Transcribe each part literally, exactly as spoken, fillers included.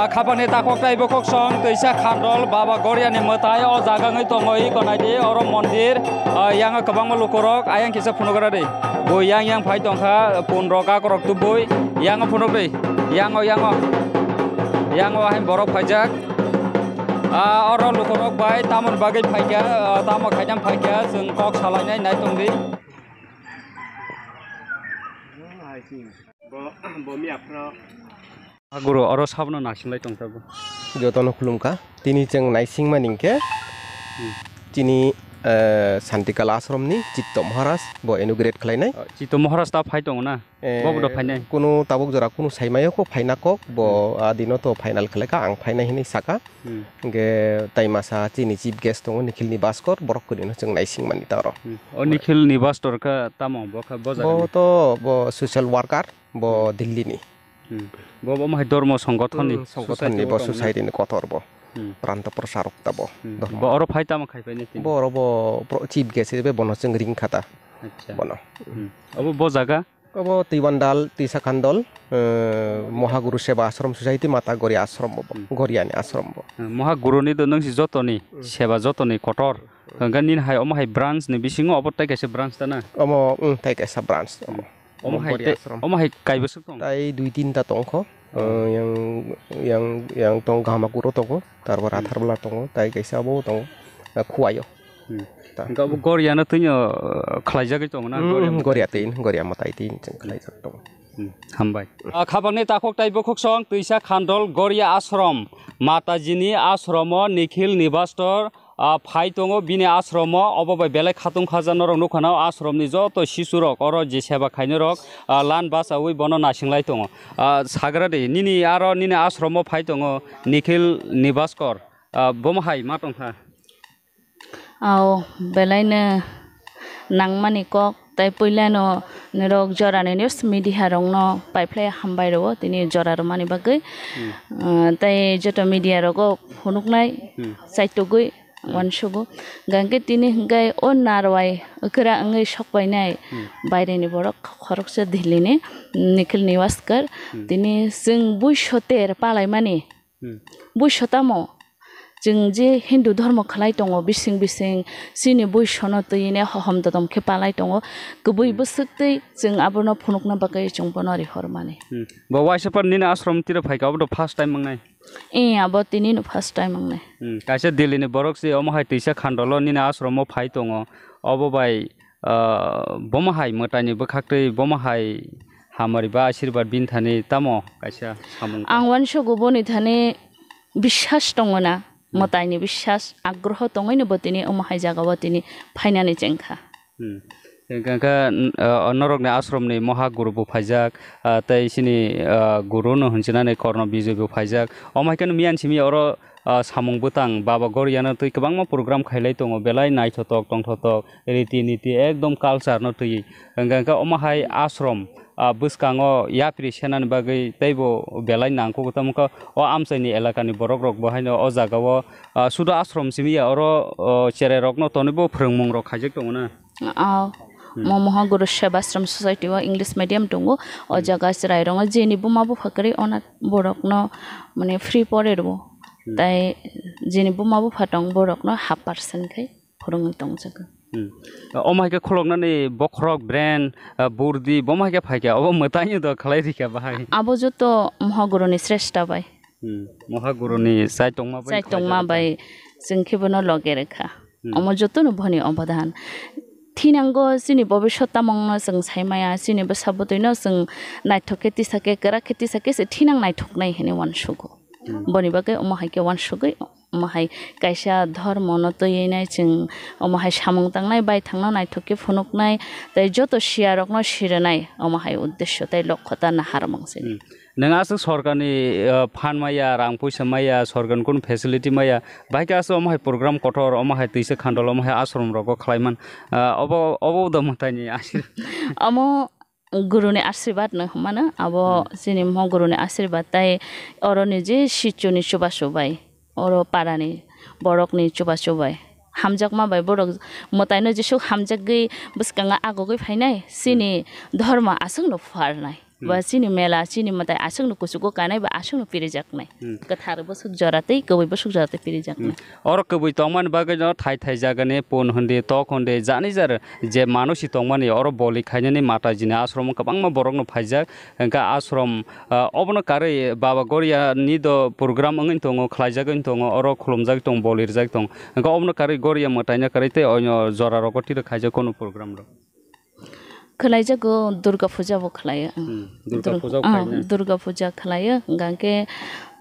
Khapangni takhok tei bokhok song twisa khandol Baba Goriani mwtai o jaga wngwi tongo, iko naidi oro mondir, ah, yango kwbangma lukurok ayang kisa phunugra di. Bo yang yang phai tongkha, pun rok akorok tubui, yango phunuk di, yango, yango, yango ahai borok phaijak. Ah, oro lukurok bai tamoni bagwi phaikha, ah, tamo khainam phaikha, chwng kok salainai nai tongdi. Bo, bo miya phro. Guru, oro sabono nasinglai tongtabo. Jotono khulumkha. Tini chwng naisingmani hinkhe Hmm. chini, eh, Santikala Ashramni Chitto Maharaj bo inaugurate khlainai. Oh, Chitto Maharaj ta phai tongo na? Eh, Bo bodo phainai? Kunu tabuk jora kunu saimayo kho phaina kok, bo Hmm. adino to final khlaikha, ang phainai hinwi saka. Hmm. Hinkhe tai masa chini chief guest tongo Nikhil Nibaskar, borok kwrwino chwng naisingmani ta oro. Hmm. O Nikhil Nibaskar kha tamo bo kha bo Bo jagani? To bo social worker, bo Hmm. Delhi ni. Hmm. Bo, bo omo hai dormo songgothon ni, Hmm, songgothon ni society bo bo tong na? Society ni kotor bo. Hmm. Pranta prasarok ta bo. Hmm. Dormo. Bo oro phai tamo khai phai ni tini? Bo oro bo pro-, chief guest hisabe bono chwng ring kha ta. Acha. Bono. Hmm. Abo bo jaga? Abo Twiwandal, Twisakhandol, eh, Mohaguru Seba Ashram Society, Mata Goria Ashram bo, Hmm. Goria ni ashram bo. Hmm. Mohaguru ni do nung si joto ni, Hmm. seba joto ni kotor. Hwnkhe nini hai omo hai branch ni bisingo obo tai kaisa branch ta na? Omo, hmm, tai kaisa branch omo. Hmm. Omo hai Goria te, ashram. Omo hai kai bwswk tong? Tai dui tinta tongkho. Oh. Eh, yang, yang, yang tong Ghamakuro tongo, tarpor Hmm. Atharmala tongo, tai kaisa abo tongo, eh, Khuaio. Hmm. Ta. Hwnkhe abo Goriano twino, eh, khlaijagwi tongo na? Hmm, Goria hmm, Goria mwtai? Tin, Goria mwtai tin chwng khlaijak tongo. Hmm, hambai. Ah, khapangni takhuk tai bukhuk song twisa khandol Goria ashram, Matajini ashromo Nikhil Nibastor, ah, phai tongo bini ashromo, obo bai belai khatung khaja norok nukha na, o ashromni joto sisurok oro je seba khainai rok, ah, lan bachaui bono nasinglai tongo. Ah, sagra de, nini aro nini ashromo phai tongo Nikhil Nibaskor, ah, bomo hai ma tongkha? Ao, belaino nangmani kok, tai puilano norok jorani news media rokno paiphlai hambai rwo tini jora rwmani bagwi. Hmm. Ah, tai joto media rogo phunuknai Hmm. chaitugwi Hmm. uansugo. Gangkhe tini hwnkhe o narwai kwra wngwi sokpainai Hmm. baireni borok khoroksa Delhi ni Nikhil Niwaskar. Hmm. Tini chwng buisoter palaimani Hmm. Buiso tamo? Chwng je Hindu dhormo khlai tongo, bising bising chini buisono twiwi ne hohom dodom khe palai tongo. Kwbui Hmm. bwswk twi chwng abono phunukna bagwi chwng bono rihormani. Hmm. Bo waisa par nini ashram tiro phaikha, obo to first time wngnai? Ee, abo tinino first time wngnai. Hmm. Kaisa Delhi ni borok se omo hai twisa khandolo nini ashramo phai tongo. Obo bai, ah, bomo hai mwtaini bwkhaktwi bomo hai hamari ba asirwad bini thani tamo kaisa samung tong? Ang uansugo boni thani biswas tongo na, Hmm. mwtaini biswas, agroho tongwino bo tini omo hai jagao tini phainani chengkha. Hmm. Hwnkhe, hwnkhe, n-, ah, norokni ashromni moha guru bo phaijak, ah, tei chini, ah, guru no hwnsinani Korno Bijoy bo phaijak. Omo hai kheno miyan simi oro, ah, samung bwtang Baba Goriano twi kwbangma program khailai tongo, belai naithotok tongthotok. Riti niti ekdom culture no twiwi. Hwnkhe, hwnkhe omo hai ashram, ah, bwskango yapri senani bagwi teibo belai nangkukgo, tamo khe o amchaini elakani borok rok bo haino o jagao, ah, sudo ashram simi ya, oro, o, cherai rokno tonwi bo phwrwngmung rok khaijak tongo na? Ah, Hmm. mo moha guru Sebashram Society o English medium tongo. O Hmm. jaga cherai rokno jeni buma bupha kwrwi ona borokno mane free pore rwo. Hmm. Tai jeni buma bupha tong borokno half percent khai phwrwngwi tongjago. Hmm. Omo hai khe khuloknani bokhorok, brain, ah, burdi, bomo hai khe phai kha, obo mwtaino do khlai rikha bahai. Abo joto Mohaguruni sreshta bai. Hmm. Mohaguruni chai tongma bai Chai tongma khlaijak bai kha. Chwng khe bono loge rwkha. Hmm. Omo jotono boni obodan. Thinango chini bobiswt tamungno chwng sai maya, chini bwsa bwtwino chwng naithok khe tisa khe, kwrak khe tisa khe se thinang naithoknai hinwi uansugo. Hmm. Boni bagwi omo hai khe uansugwi Omo hai kaisa dhormono twiwi nai chwng omo hai samung tangnai, baithangno naithok khe phunuknai tei joto siyarokno sirinai omo hai uddesyo tei lokho ta naharmung chini. Hmm. Nwng aswk sorkarni, uh, phan maya, rang puisa maya, sorkarni kunu facility maya, bahai khe aswk omo hai program kotor, omo hai twisa khandol, omo hai ashram rogo khlaiman, uh, obo, obo da mwtaini aswk. Omo Guruni asirwad no hwnmano, abo Hmm. chini mo guruni asirwad tai oroni je sichuni chubachu bai, oro parani borokni chubachu bai hamjakma bai borok mwtaino jesuk hamjakgwi bwskango agugwi phainai, chini Hmm. dhormo aswkno phuarnai. Hmm. Ba chini mela, chini mwtai aswkno kuchugo kanai ba aswkno pirijaknai. Hmm. Kwthar bwswk jora tei kwbwi bwswk jora tei pirijaknai. Hmm. Oro kwbwi tongmani bagwi no thai thai jagani pun hwndi, tok hwndi, jani jar je manusi tongmani oro boli khainani Matajini ashromo kwbangma borokno phaijak. Hwnkhe ashrom, ah, obono karwi Baba Goria ni do program wngwi tongo, khlaijagwi tongo, oro khulumjak tong, bolirjak tong. Hwnkhe obono karwi Goria mwtaino karwi tei onyo jora rogo tiro khaijak kono program rok. Khwlaijago, Durga puja bo khwlaio. Hmm, Durga Dur-, puja ah, khlaina. Durga puja khwlaio, hwnkhe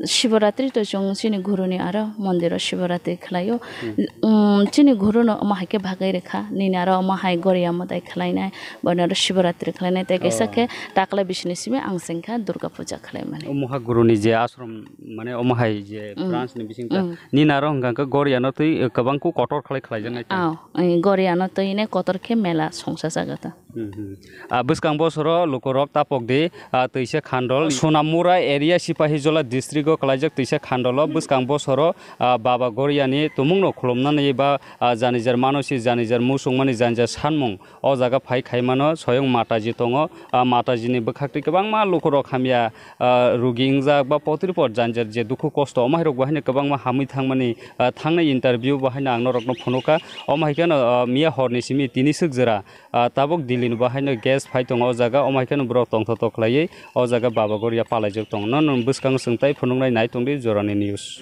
Shivaratri to chwng chini guruni aro mondiro Shivaratri khwlaio. Hmm. Um, chini guruno omo hai khe bagwi rwkha, nini aro omo hai Goria mwtai khwlainai, bono aro Shivaratri khwlainai, tei kaisa Oh. khe takla bisini simi ang chengkha Durga puja khwlaimani. Omo ha guruni je ashram, mane omo hai je Hmm. branch ni bising ta, Hmm. nini aro hwnkha khe Goria no twi kwbang khe kotor khlai khlaijaknai ta. Oh, eh, Goria no twi ne kotor khe mela songsa jaga ta. Hmm, hmm. Ah, bwskang bosoro lukurok tapok di, ah, twisa khandol. Sonamura area Sipahijola district o kwlaijak twisa khandolo bwskang bosoro, ah, Baba Goriani tumungno khulumnani ba, ah, janijar manosi, janijar musungmani, janijar sanmung o jaga phai khaimano soyong Mataji tongo. Ah, Matajini bwkhaktwi kwbangma lukurok hamya, ah, rugi wngjak ba potripot janijar je dukhu kosto omo hairok bo haino kwbangma hamwi thangmani, ah, thangnai interview bo haino ang norokno phunukha. Omo hai kheno, ah, miya horni simi tini swk jora. Ah, tabuk Delhi ni bo haino guest phai tongo o jaga, omo hai kheno borok tongthotok khlaiwi o jaga Baba Goria palaijak tongo. Nono bwskango chwng tai phunuknai nai tongdi Jorani News.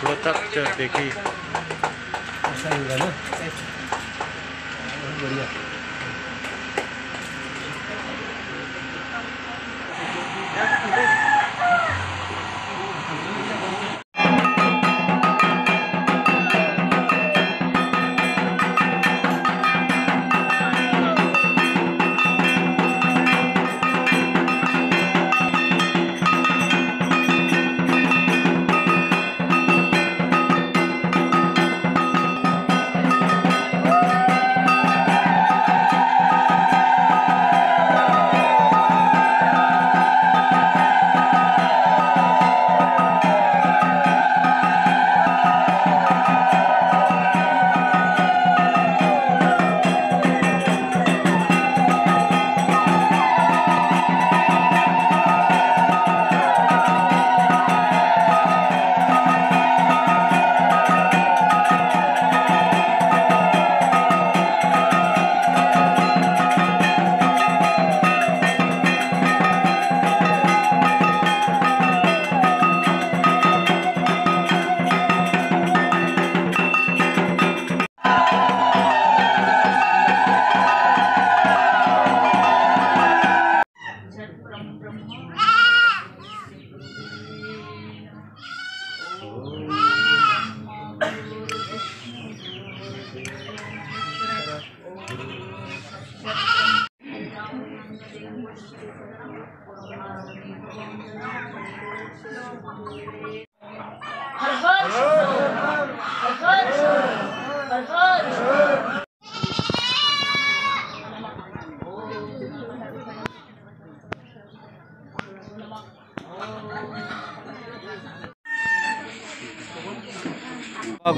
थोड़ा तक देखिए। अच्छा ही होगा ना? बहुत बढ़िया।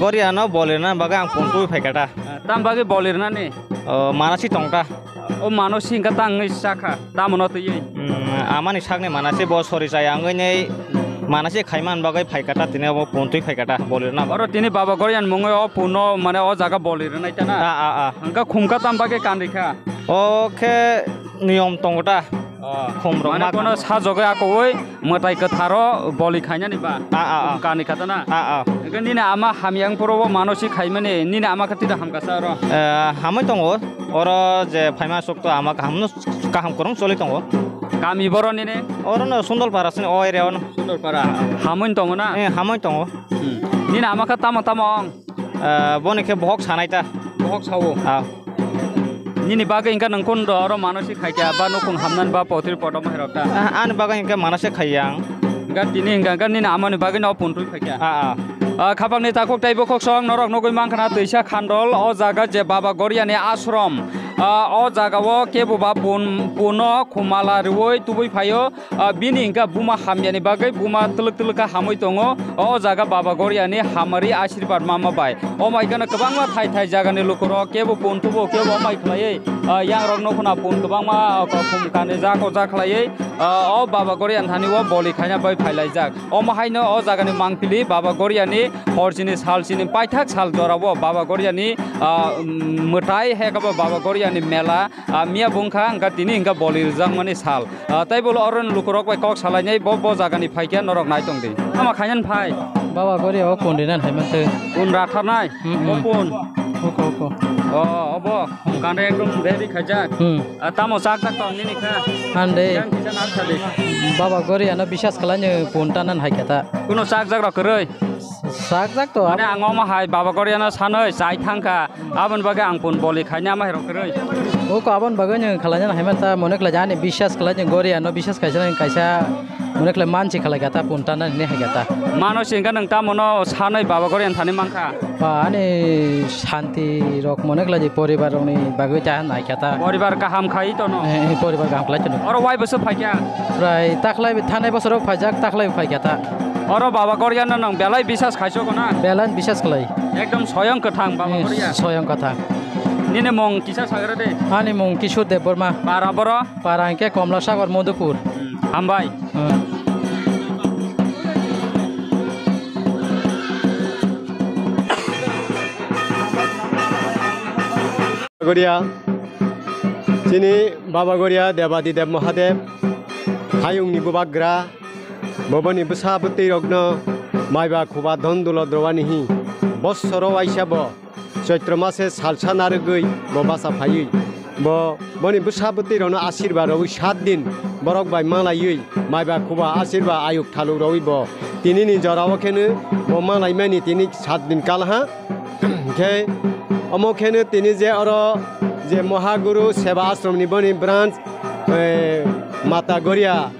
Goriano bolirna bagwi ang phone tubui phaikha ta. Tam bagwi bolirnani? O, manasi tongta. O mano si hingka tang wngwi sakha, tamo no twiwi. Mm, amani sakni mana se bo sori chaya wngwi nei mana se khaima bagwi phaikha ta, tini obo pontwi phaikha ta, bolirna. Oro tini Baba Gorian mungwi o puno mane o jaga boli rwnai ta na? A, a, a. Hingka khumka tam bagwi kanrikha? O khe niyom tongo ta. Oh. Khum rok mane ma kono kha. Sajogwi akogwi mwtai kwtharo boli khainani ba? A, a, a. Khum kanrikha ta na? A, a. Hingke nini ama hamya wngphuru o mano si khaimani, nini ama khe tida hamkasa oro? Eh, hamwi tongo. Oro je phaima sukto ama kaham no, kaham kwrwng choli tongo. Kami boro nini? Oro no Sundalpara sini o area o no. Sundalpara. Hamwi tongo na? Eh, hamwi tongo. Hmm. Nini ama khe tamo tamo wng? Ah, boni khe bohok sanai ta. Bohok sao? Ah. Nini bagwi hingke nung kun do oro mano si khaikha ba nukhung hamnani ba potri podom hai rok ta? Ah, ani bagwi hingke mano se khaiya ang. Hingke tini hingke hingke nini amani bagwi no pontwi khaikha? Ah, ah. Ah, khapangni takhuk tei bokhok song norok nugwi mankha na twisa khandol o jaga je Baba Goriani ashram. Ah, o jaga o kebo ba pun, puno khumala riwi tubui phaio. Ah, bini hingke buma hamyani bagwi buma twlwk twlwk khe hamwi tongo. O jaga Baba Goriani hamari ashirbad mama bai. O mai kheno kwbangma thai thai jagani lukurok kebo pun tubo kebo mai khlaiwi, ah, yangrok no khuna pun kwbangma, ah, khum kani jako ja khlaiwi, ah, o Baba Gorian thani o boli khaina bai phailaijak. Omo haino o jagani mangpili Baba Goriani hor chini sal chini paithak sal jorao Baba Goriani, ah, mwtai hekabo Baba Goriani mela, ah, miya bungkha hingka tini hingka boli rwjakmani sal. Ah, tei bolo oro lukurok bai kok salainai bo, bo jagani phaikhe norok nai tong di. Tamo khainani phai? Baba Goriao pun rinani hai mantwi. Pun ratharnai? Mm, mm. Bo pun? Oko, oko. Oh, obo. Kande ekdom ready khaijak. Hmm. Ah, tamo chak chak tong nini kha? Hande. Yang kisa nak sadi. Baba Goriano bisas khlainai pun tanan hai khe ta. Kuno chak jak rok kwrwi? Chak jak to. Mane ang omo hai Baba Goriano sanwi chai thangkha. Aboni bagwi ang pun boli khaina ma hirok kwrwi. Oko aboni bagwi nwng khlaina hai mantha mone khlai ani bisas khlai nwng Goriano bisas kaisa nwng kaisa mone khlai mansi khlai gata pun tana hini hai gata. Mano singka nwng tamo no sanai Baba Gorian thani mankha. Ba ani santi rok mone khlai poribar rokni bagwi ta nai kata. Poribar kaham khai tono. Eh, eh, poribar kaham khlai tono. Oro wai bwswk phaikha? Prai takhlai thanai bosoro phaijak takhlai phaikha ta. Oro Baba Goriano nwng belai bisas khaisogo na? Belai bisas khlai. Ekdom soyong kwthang Baba Goria. Soyong kwthang. Nini mung kisa sagra de? Ani mung Kishore Debbarma. Para boro? Para hingke Komla Sagar Madhupur. Hmm, hambai. Hmm. Goria. Chini Baba Goria Debadideb Mahadev. Hayungni bubagra. Bo boni bwsa bwtwi rokno maiba khuba dhon dulot rwani hi. Bosoro waisa bo Choitro mase salsa narwgwi bo bacha phaiwi. Bo boni bwsa bwtwi rokno asirba rwwi sat din borok bai malaiwi maiba khuba asirba ayuk thaluk rwwi bo tinini jorao kheno bo malaimani tini sat din kalha. Khe omo kheno tini je oro je Mohaguru Seba Ashramni boni branch, eh, Mata Goria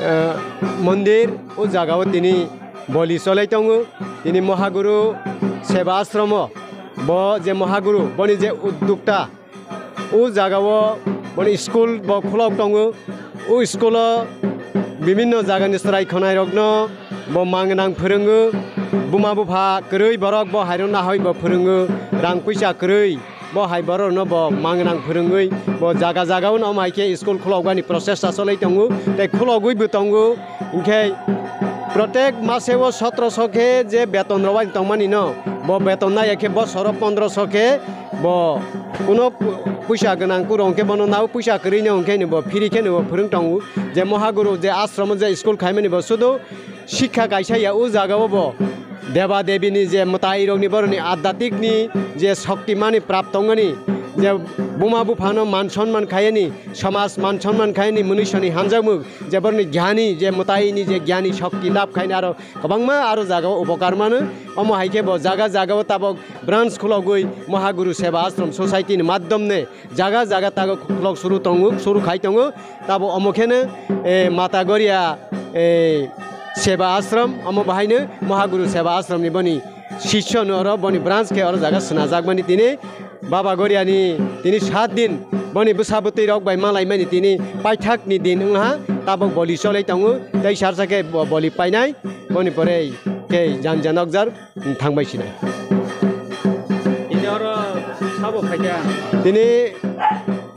eh, mondir, o jagao tini boli cholai tongo. Tini Mohaguru Seba Ashromo, bo je Mohaguru, boni je uddukta, o jagao boni school bo khulok tongo. O school-o bibinno jagani chwrai khwnairokno bo mangnang phwrwngo. Buma bupha kwrwi borok bo hairok nahoi bo phwrwngo, rang puisa kwrwi. Bo hai borokno bo mangnang phwrwngwi bo jaga jagao no omo hai khe school khulokbani process ta cholai tongo tei khulogwi bo tongo. Hinkhe protek mase o sotro so khe je beton rwbai tongmani no bo beton naiya khe bosoro pondro so khe bo kuno puisa gwnang kurung khe bono nao puisa kwrwi no hinkhe bo free khe no bo phwrwng tongo. Je Mohaguru je ashromo je school khaimani bo sudu Sikha kaisa ya o jaga o bo deba debi ni je mwtai rok ni borok ni adyatik ni je shokti mani prapto wngmani je buma bupha no man sonman khaiyani somaj man sonman khaiyani mwnwi soni hamjakmung je borok ni gyani je mwtai ni je gyani shokti lab khaini aro kwbangma aro jaga o upokar mano omo hai khe bo jaga jaga o tabok branch khulogwi Mohaguru Seva Ashram Society ni madhyom ne jaga jaga tago khulok suru tongo, suru khai tongo. Tabo omo kheno, eh, Mata Goria, eh, Seva Ashram, omo bahaino Mohaguru Seva Ashram ni boni sisyo no oro boni branch khe oro jaga swnajak mani tini Baba Goria ni tini sat din boni bwsa bwtwi rok bai malai mani tini paithak ni din wngha tabok boli cholai tongo tei sarsa khe bo-, boli painai boni pore khe jan jan okjar. Thangbai sinai. Ini oro sabo khaikha. Tini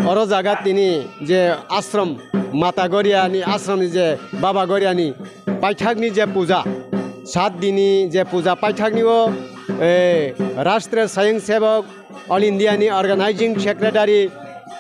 Oro jaga tini je ashram, Mata Goriani ashramni je Baba Goriani paithakni je puja, sat dini je puja paithakni o, eh, Rashtriya Swayamsevak All India ni Organizing Secretary,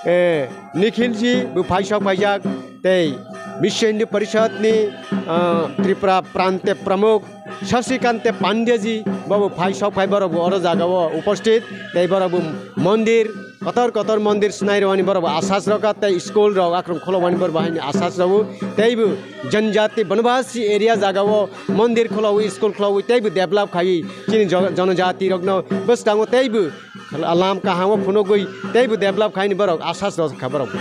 eh, Nikhil ji bo phai sok phaijak, tei Biswa Hindu Parishad ni, ah, Tripura Prante Pramukh Shashikante Pandya ji bo bo phai sok phai, borok bo oro jaga o uposthit, tei borok bo mondir, kotor kotor mondir swnai rwani borok bo asas rwkha, tei school rok akhrom khulokmani borok bo haini asas rwo, tei bo Janjati Banabasi area jaga o mondir khulogwi, school khulogwi, tei bo develop khaiwi chini jo-, jonojati rokno bwskango tei bo Lam kaham o phunugwi teibo develop khaini borok asas rw kha borok.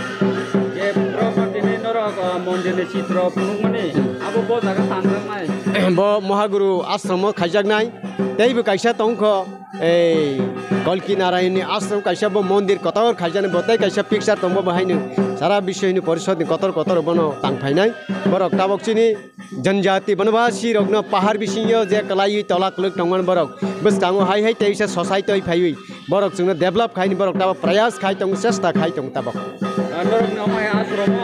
Je property ni norok, ah, mondir ni chitro phunukmani, abo bo jaga tanjaknai. Bo Mohaguru ashram o khaijaknai, teibo kaisa tongkho, ei Kalki Narayan ni ashram kaisa bo mondir kotor khaijaknai, bo tei kaisa picture tongbo bo haino sara Biswa Hindu Parishad ni kotor kotor bono tang phainai. Borok tabok chini Janjati Banabasi rokno pahar bisingo je kwlaiwi tola kwlwk tongmani borok bwskango hai hai teisa society oi phaiwi borok chwngno develop khaini borok tabok prayas khai tongo, chesta khai tongo tabok. Ah, norokni omo hai ashromo,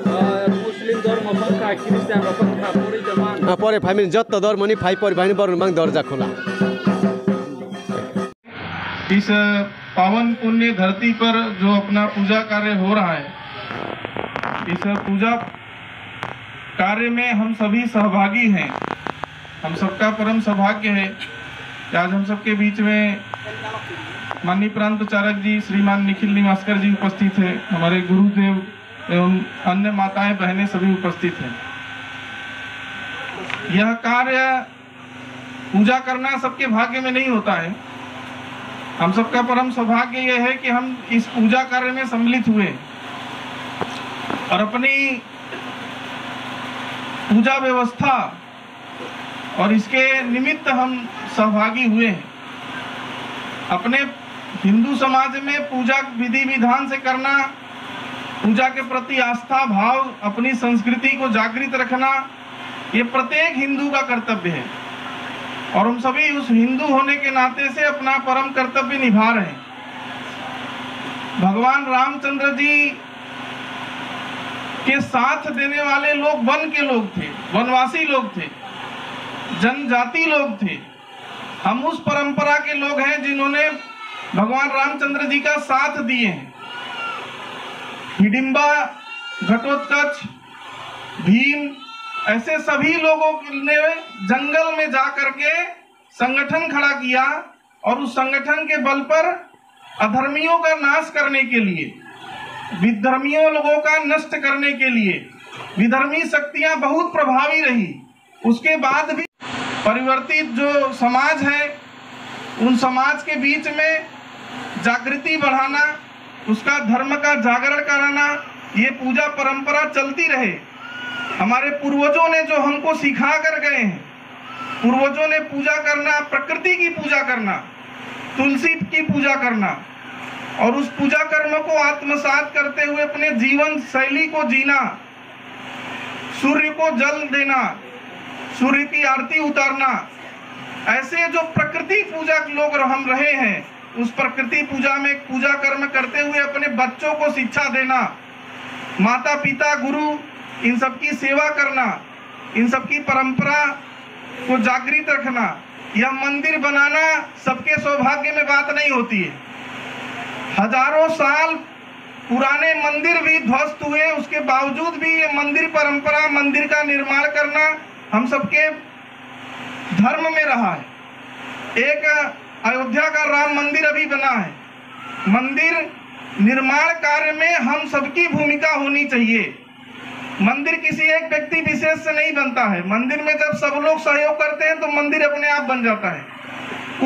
ah, Muslim dhormo phangkha, Christian rok phangkha, pori jaman. Ah, pore phaimani jotto dhormoni phai pore phaimani borok mang dorja khula. इस पावन पुण्य धरती पर जो अपना पूजा कार्य हो रहा है, इस पूजा कार्य में हम सभी सहभागी हैं। हम सबका परम सौभाग्य है कि आज हम सबके बीच में माननीय प्रांत प्रचारक जी, श्रीमान निखिल निमास्कर जी उपस्थित हैं, हमारे गुरुदेव एवं अन्य माताएं बहनें सभी उपस्थित हैं। यह कार्य पूजा करना सबके भाग्य में नहीं होता है। हम सबका परम सौभाग्य यह है कि हम इस पूजा कार्य में सम्मिलित हुए और अपनी पूजा व्यवस्था और इसके निमित्त हम सहभागी हुए हैं। अपने हिंदू समाज में पूजा विधि विधान से करना, पूजा के प्रति आस्था भाव, अपनी संस्कृति को जागृत रखना, ये प्रत्येक हिंदू का कर्तव्य है और हम सभी उस हिंदू होने के नाते से अपना परम कर्तव्य निभा रहे हैं। भगवान रामचंद्र जी के साथ देने वाले लोग वन के लोग थे, वनवासी लोग थे, जनजाति लोग थे। हम उस परंपरा के लोग हैं जिन्होंने भगवान रामचंद्र जी का साथ दिए हैं। हिडिम्बा, घटोत्कच, भीम, ऐसे सभी लोगों ने जंगल में जा करके संगठन खड़ा किया और उस संगठन के बल पर अधर्मियों का नाश करने के लिए, विधर्मियों लोगों का नष्ट करने के लिए विधर्मी शक्तियां बहुत प्रभावी रही। उसके बाद भी परिवर्तित जो समाज है, उन समाज के बीच में जागृति बढ़ाना, उसका धर्म का जागरण कराना, ये पूजा परंपरा चलती रहे। हमारे पूर्वजों ने जो हमको सिखा कर गए हैं, पूर्वजों ने पूजा करना, प्रकृति की पूजा करना, तुलसी की पूजा करना और उस पूजा कर्म को आत्मसात करते हुए अपने जीवन शैली को जीना, सूर्य को जल देना, सूर्य की आरती उतारना, ऐसे जो प्रकृति पूजक लोग हम रहे हैं, उस प्रकृति पूजा में पूजा कर्म करते हुए अपने बच्चों को शिक्षा देना, माता पिता गुरु इन सबकी सेवा करना, इन सबकी परंपरा को जागृत रखना। यह मंदिर बनाना सबके सौभाग्य में बात नहीं होती है। हजारों साल पुराने मंदिर भी ध्वस्त हुए, उसके बावजूद भी ये मंदिर परंपरा, मंदिर का निर्माण करना हम सबके धर्म में रहा है। एक अयोध्या का राम मंदिर अभी बना है। मंदिर निर्माण कार्य में हम सबकी भूमिका होनी चाहिए। मंदिर किसी एक व्यक्ति विशेष से नहीं बनता है। मंदिर में जब सब लोग सहयोग करते हैं तो मंदिर अपने आप बन जाता है।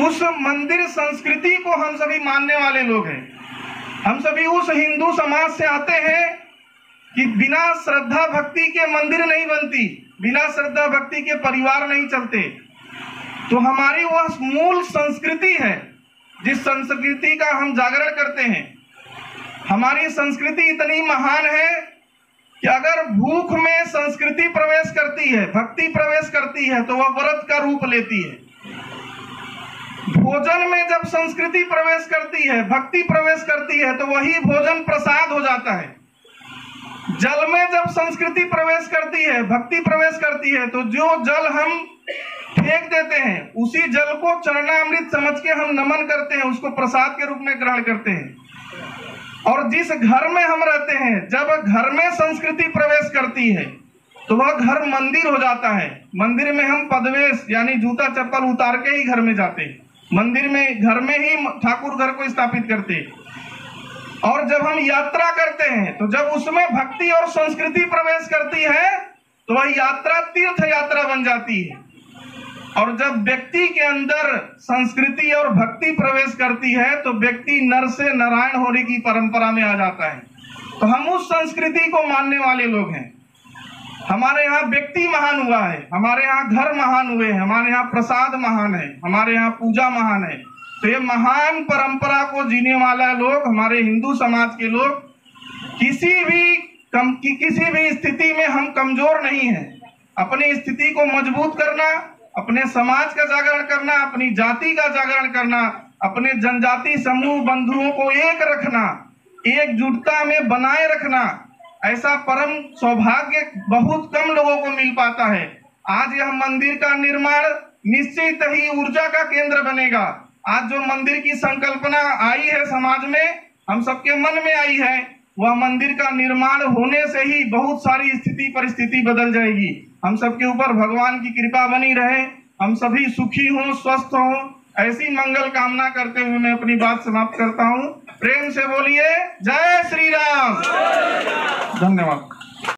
उस मंदिर संस्कृति को हम सभी मानने वाले लोग हैं। हम सभी उस हिंदू समाज से आते हैं कि बिना श्रद्धा भक्ति के मंदिर नहीं बनती, बिना श्रद्धा भक्ति के परिवार नहीं चलते। तो हमारी वह मूल संस्कृति है, जिस संस्कृति का हम जागरण करते हैं। हमारी संस्कृति इतनी महान है कि अगर भूख में संस्कृति प्रवेश करती है, भक्ति प्रवेश करती है, तो वह व्रत का रूप लेती है। भो- भोजन में जब संस्कृति प्रवेश करती है, भक्ति प्रवेश करती है, तो वही भोजन प्रसाद हो जाता है। जल में जब संस्कृति प्रवेश करती है, भक्ति प्रवेश करती है, तो जो जल हम फेंक देते हैं, उसी जल को चरणामृत समझ के हम नमन करते हैं, उसको प्रसाद के रूप में ग्रहण करते हैं। और जिस घर में हम रहते हैं, जब घर में संस्कृति प्रवेश करती है, तो वह घर मंदिर हो जाता है। मंदिर में हम पदवेश यानी जूता चप्पल उतार के ही घर में जाते हैं, मंदिर में, घर में ही म-, ठाकुर घर को स्थापित करते हैं। और जब हम यात्रा करते हैं, तो जब उसमें भक्ति और संस्कृति प्रवेश करती है, तो वह यात्रा तीर्थ यात्रा बन जाती है। और जब व्यक्ति के अंदर संस्कृति और भक्ति प्रवेश करती है, तो व्यक्ति नर से नारायण होने की परंपरा में आ जाता है। तो हम उस संस्कृति को मानने वाले लोग हैं। हमारे यहाँ व्यक्ति महान हुआ है, हमारे यहाँ घर महान हुए हैं, हमारे यहाँ प्रसाद महान है, हमारे यहाँ पूजा महान है। तो ये महान परंपरा को जीने वाला लोग, हमारे हिंदू समाज के लोग, किसी भी कम, कि, किसी भी स्थिति में हम कमजोर नहीं हैं। अपनी स्थिति को मजबूत करना, अपने समाज का जागरण करना, अपनी जाति का जागरण करना, अपने जनजाति समूह बंधुओं को एक रखना, एकजुटता में बनाए रखना, ऐसा परम सौभाग्य बहुत कम लोगों को मिल पाता है। आज यह मंदिर का निर्माण निश्चित ही ऊर्जा का केंद्र बनेगा। आज जो मंदिर की संकल्पना आई है समाज में, हम सबके मन में आई है, वह मंदिर का निर्माण होने से ही बहुत सारी स्थिति परिस्थिति बदल जाएगी। हम सबके ऊपर भगवान की कृपा बनी रहे, हम सभी सुखी हों, स्वस्थ हों, ऐसी मंगल कामना करते हुए मैं अपनी बात समाप्त करता हूँ। प्रेम से बोलिए, जय श्री राम। धन्यवाद।